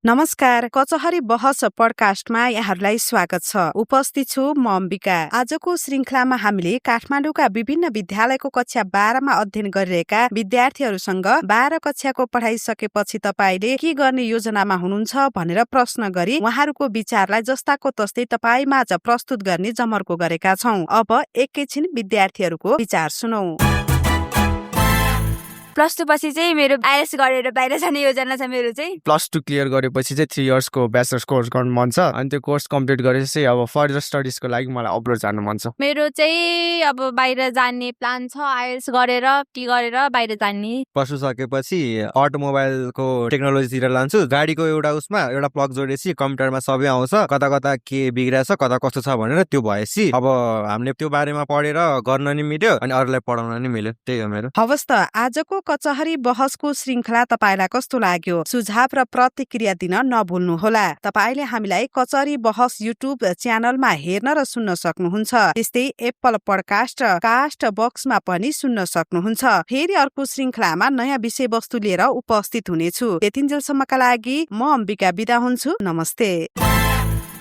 नमस्कार, कचहरी बहस पडकास्टमा यहाँहरूलाई स्वागत छ। उपस्थित छु म अम्बिका। आजको श्रृंखलामा हामीले काठमाडौँका विभिन्न विद्यालयको कक्षा 12मा अध्ययन गरिरहेका विद्यार्थीहरूसँग 12 कक्षाको पढाइ सकेपछि तपाईले के गर्ने योजनामा हुनुहुन्छ भनेर प्रश्न गरी उहाँहरूको विचारलाई जस्ताको तस्तै तपाईमाझ प्रस्तुत गर्ने जमर्को गरेका छौं। अब एकैछिन विद्यार्थीहरूको विचार सुनौ। प्लस 2 पछि चाहिँ मेरो आइएलटिएस गरेर बाहिर जाने योजना छ। मेरो चाहिँ प्लस 2 क्लियर गरेपछि चाहिँ 3 इयर्सको ब्याचलर्स कोर्स गर्न मन छ। अनि त्यो कोर्स कम्प्लिट गरेपछि अब फर्दर स्टडिजको लागि मलाई अब्रोड जानु मन छ। मेरो चाहिँ अब बाहिर जाने प्लान छ। आइएलटिएस गरेर टी गरेर बाहिर जाने। प्लस 2 सकेपछि अटोमोबाइलको टेक्नोलोजीतिर लान्छु। गाडीको एउटा एउटा प्लग जोडेपछि कम्प्युटरमा सबै आउँछ, कता कता के बिग्रेछ कता कस्तो छ भनेर। त्यो भएपछि अब हामीले त्यो बारेमा पढेर गर्न नि मिल्यो अनि अरूलाई पढाउन नि मिल्यो। त्यही हो मेरो। हवस् त, आजको कचहरी बहसको श्रृंखला तपाईलाई कस्तो लाग्यो? सुझाव र प्रतिक्रिया दिन नभुल्नुहोला। तपाईले हामीलाई कचहरी बहस युट्युब च्यानलमा हेर्न र सुन्न सक्नुहुन्छ। त्यस्तै एप्पल पडकास्ट र कास्ट बक्समा पनि सुन्न सक्नुहुन्छ। फेरि अर्को श्रृंखलामा नयाँ विषयवस्तु लिएर उपस्थित हुनेछु। त्यतिन्जेलसम्मका लागि म अम्बिका बिदा हुन्छु। नमस्ते।